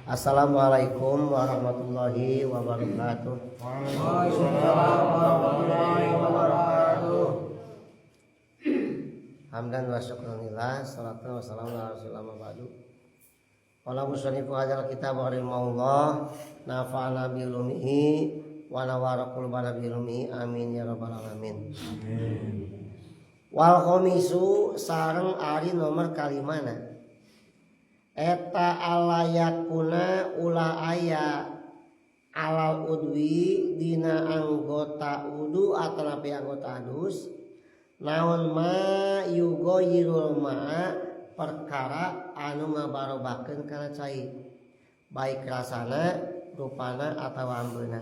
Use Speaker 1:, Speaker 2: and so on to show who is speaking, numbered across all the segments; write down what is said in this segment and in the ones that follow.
Speaker 1: Assalamualaikum warahmatullahi wabarakatuh.
Speaker 2: Waalaikumsalam warahmatullahi wabarakatuh.
Speaker 1: Hamdan wa syukranillah, salatu wassalamu ala rasulillah wa ba'du. Qala musannifu hadzal kitab rahimahullah, nafa'ana bi ulumihi wa nawwara qulubana bi ilmihi, amin ya rabbal alamin.
Speaker 2: Amin.
Speaker 1: Wal khamisu sareng ari nomor kalimana. Eta alayakuna ulah aya alal udwi dina anggota wudu atanapi anggota adus naon ma yugoyirul ma'a perkara anu ngabarobakeun kana cai baik rasana rupana atawa ambeuna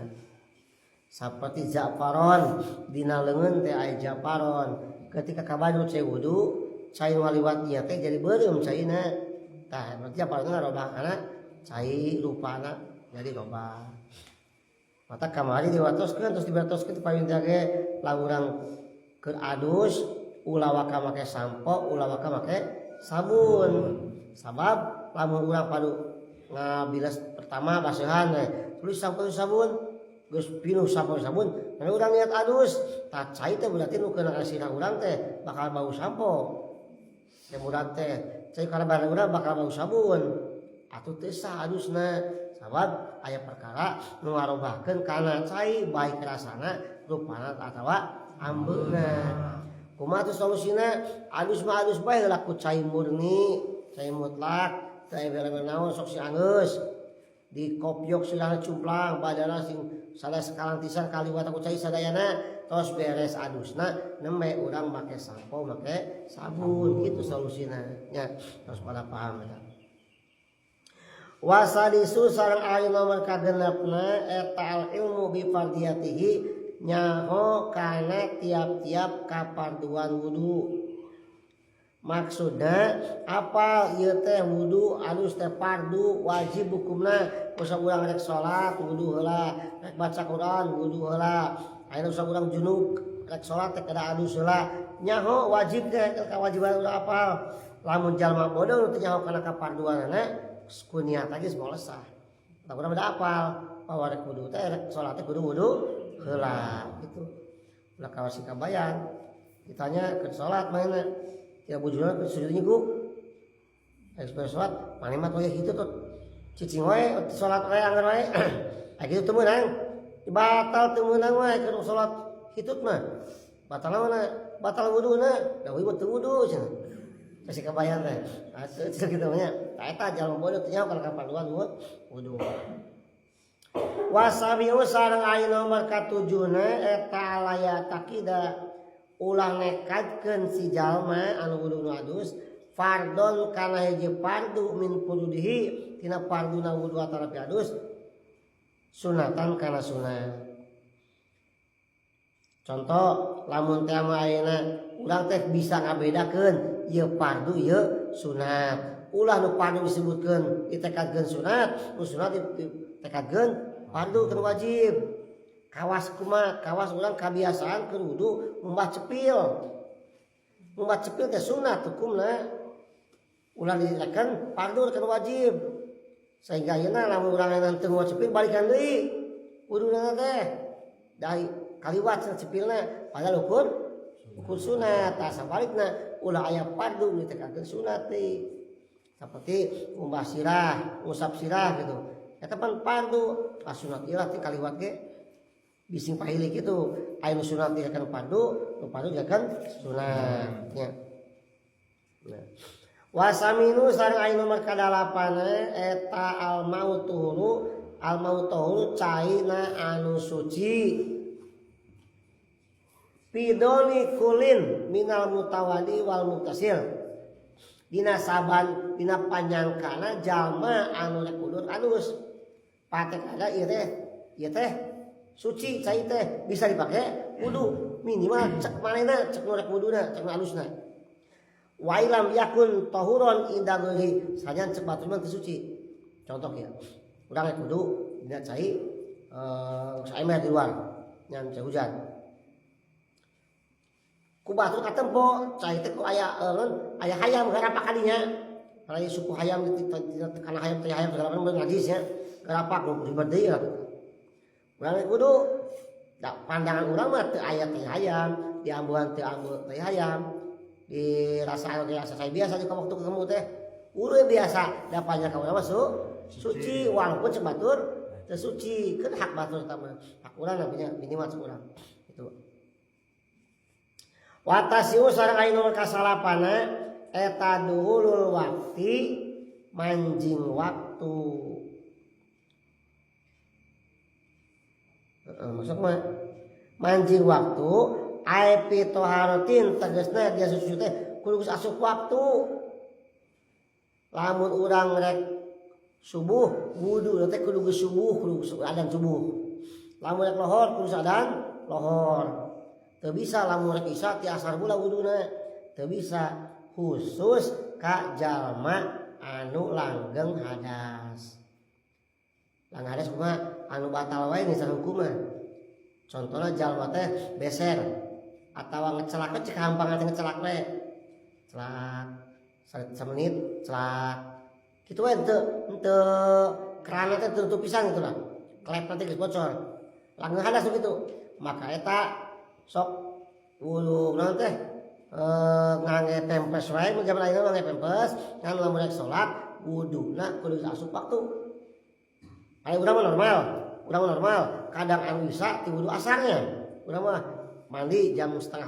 Speaker 1: saperti za'faron dina leungeun teh aya za'faron ketika kabadu cai wudu cai ngaliwat nya teh jadi beureum caina. Tah berarti apa ngarobah kana cai rupana jadi robah. Mata kamari diwatoskeun terus dibatoskeun payun ge laurang keur adus ulah waka make sampo ulah waka make sabun. Sabab lamun urang padu ngabilas pertama baseuhan we terus sampo sabun geus pinuh sampo sabun nah urang niat adus tah cai teh berarti nu keuna sirah urang teh bakal bau sampo. Kemudian teh cai kana barang urang bakal bau sabun atuh teu sah adusna sabab aya perkara nu ngarobahkeun kana cai baik rasana rupana atawa ambeuna. Kumaha tuh solusina? Adus mah adus bae heula ku cai murni, cai mutlak, cai bere naon sok si anggeus. Dikopiok sirahna cumplang badana sing sanes kalantisan kaliwat ku cai sadayana tos beres adusna nembe urang make sampo make sabun gitu solusina nya terus pada paham eta. Wasadisu sareng ari nomor kagenepna eta al ilmu bi fardiyatihi nyaho kana tiap-tiap kaparduan wudu. Maksudna apa ieu teh wudu alus teh fardu wajib hukumna usah urang rek salat wudu heula rek baca Quran wudu heula ayeuna usah urang junub rek salat teh kada alus heula nyaho wajib teh kewajiban urang apal lamun jalma bodoh teu nyaho kana kaparduanana ku niat geus moal sah. Tah urang beda apal bahwa rek wudu teh rek salat teh kudu wudu heula gitu. Ulah kawasi kabayan ditanya ke salat mana ya bujurna ke sujud nyiguk rek salat maneh mah toya kitu tuh cicing wae salat wae angger wae aya kitu teu meunang batal teu meunang wae keur salat hitut mah batal naonna batal wuduna da ieu mah teu wudu cenah kasih kabayan teh atuh cenah kitu mah nya tah eta jalma bodoh teu nyaho kana kaparluan wudu. Wasabiu sareng aya nomor katujuna eta alaya takida ulah nekadkeun si jalma anu wudu nu adus fardon kana hiji fardu min furudihi tina farduna wudu atanapi adus sunatan kana sunat. Contoh lamun teh mah ayeuna urang teh bisa ngabedakeun ieu fardu ieu sunat. Ulah nu fardu disebutkeun ditekadkeun sunat, nu sunat ditekadkeun fardu kan wajib. Kawas kumaha? Kawas urang kabiasaan keur wudu ngumbah cepil. Ngumbah cepil teh sunat hukumna. Ulah ditekadkeun fardu kan wajib. Sehingga ayeuna lamun urang ayeuna teu ngumbah cepil balikan deui wuduna teh. Dari kaliwat cepilna padahal ukur sunat. Tah sabalikna ulah aya fardu ditekadkeun sunat deui. Seperti ngumbah sirah, ngusap sirah gitu. Eta pan fardu, ah sunat ieu lah teh kaliwat ge bising pahilik itu. Aya nu sunat diakan fardu, nu fardu diakan sunat nya. Nah. Wasaminu sareng aya nomor kadalapana eta al mautuhuru, al mautuhuru caina anu suci. Pidoni kulin minal mutawadi wal muktasil. Dina saban dina panyangkana jalma anu rek wudu alus. Patek ada ieu teh suci cai teh bisa dipake wudu minimal cek manehna cek nu rek wuduna cek nu alusna. Wa ilam yakun tahuron inda ghairi sajan cek batur mah teu suci. Contoh ya. Urang rek wudu dina cai saemer di luar nyan cai hujan. Ku batur katempo cai teh ku aya aya hayam garapa kadinya. rai suku hayam kana hayam teh hayam segala macam najis ya. Gerapak ribet deui lah. Urang kudu da pandangan urang mah teu aya teh hayam, diambuhan teu ambu teh hayam. Dirasa rasa saya biasa di waktu ketemu teh. Urang biasa da panjang ka urang mah suci walaupun cek batur teu suci, kan hak batur eta mah. Hak urang namanya minimal cek urang. Itu. Watasiu sareng aya nu kasalapana eta duhulul wakti manjing waktu. Maksud mah manjing waktu ai fi toharotin tegasna dia suci teh kudu geus asup waktu. Lamun urang rek subuh wudu teh kudu geus subuh, kudu geus adan subuh. Lamun rek lohor kudu adan lohor. Teu bisa lamun rek isya ti asar pula wuduna. Teu bisa khusus ka jalma anu langgeng hadas. Langgeng hadas kumaha? Anu batal wae geus hukuman. Contohna jalma teh beser atawa ngecelak cek hampang teh ngecelak we. Celak samenit celak. Kitu we henteu kerana teh tutup pisan kitu lah. Klep nanti geus bocor. Langgeng hadas kitu. Maka eta sok wudu naon teh ngangge pempes wae mun jaman ayeuna ngangge pempes ngan lamun rek salat wuduna kudu asup waktu. Aya urang mah normal, urang mah normal. Kadang anu isa ti wudu asarnya. Urang mah mandi jam 4:30,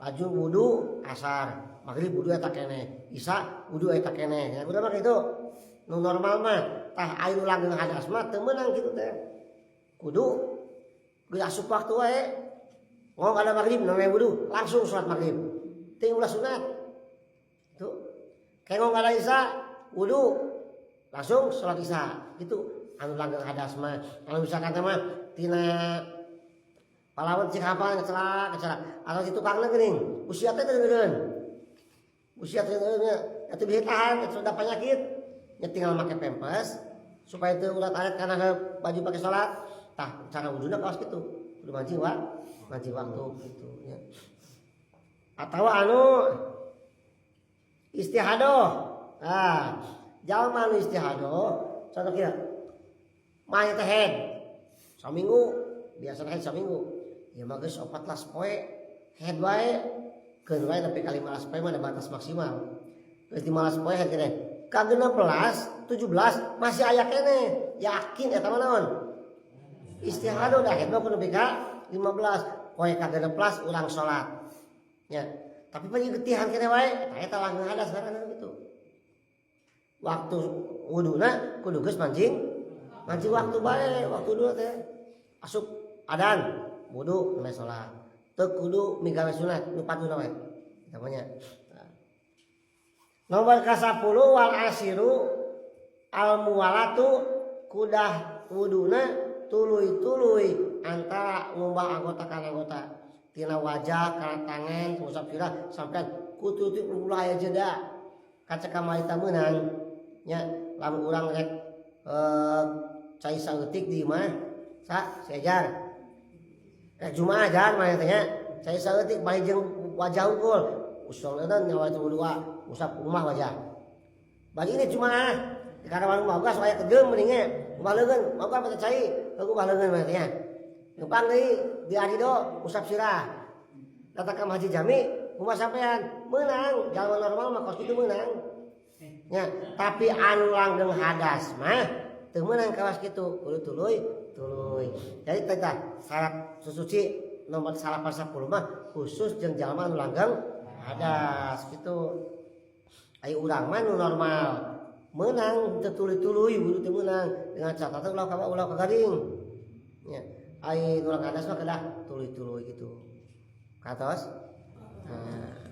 Speaker 1: laju wudu asar, maghrib wudu eta keneh, isya wudu eta keneh. Ya urang mah kitu. Nu normal mah tah aya nu langgeng hadas mah teu meunang kitu teh. Kudu geus asup waktu wae. Ngomong ada maghrib, namanya wudu, langsung sholat maghrib. Ting ulah sunat. Tuh. Kayak ngomong ada isya, wudu, langsung sholat isya. Gitu. Anu langgeng hadas mah. Kalau misalkan mah tina palawan cik hafal ngecelak, ngecelak. Atau si tukangna geuning, usia teh teu ngeureun. Usia teh ngeureun, atuh bisa tahan, sudah penyakit. Nya tinggal make pempes supaya teu urat aret kana baju pakai sholat. Tah, cara wuduna kaos kitu. Kudu mancing wa, mancing waktu gitu ya. Atau anu istihadoh. Nah, jalma anu istihadoh, contoh kieu. Mah teh head saminggu, biasa head saminggu. Ya mah geus 14 poe head wae. Keun wae nepi ka 15 poe mah ada batas maksimal. Geus 15 poe head keneh. Ka 16, 17 masih aya keneh. Yakin eta mah naon? Istihadoh dah head mah kudu nepi ka 15 poe ka 16 urang salat. Ya, tapi pan getihan keneh wae eta eta langgeng hadas ngaranna gitu. Waktu wuduna kudu geus mancing mancing waktu bae, waktu dulu teh asup adan wudu mulai salat. Teu kudu migawe sunat nu patuna wae. Namanya. Nomor ka-10 wal asiru al muwalatu kudah wuduna tuluy-tuluy antara ngumbah anggota ka anggota tina wajah kana tangan ngusap sirah sampai kutu tuluy ulah aya jeda kaca kamarita meunang nya lamun urang rek cai saeutik di imah sa sejar rek jumaah jar mah teh nya cai saeutik bari jeung wajah unggul usul eta nyawa itu dua usap rumah wajah bari ini jumaah di karawan mah gas aya kegeum mending nya ubah leungeun mah pada cai heuh ubah leungeun mah teh nya numpang deui di arido usap sirah datang ka Masjid Jami rumah sampean meunang jalma normal mah kos kitu meunang nya tapi anu langgeng hadas mah teu meunang kawas kitu kudu tuluy tuluy. Jadi teh syarat susuci nomor 9 10 mah khusus jeung jalma anu langgeng hadas gitu. Ai urang mah nu normal meunang teu tuluy-tuluy wudu teu meunang dengan catatan ulah ka ulah kagaring nya. Ai nu langgeng hadas mah kedah tuluy-tuluy gitu. Katos? Nah.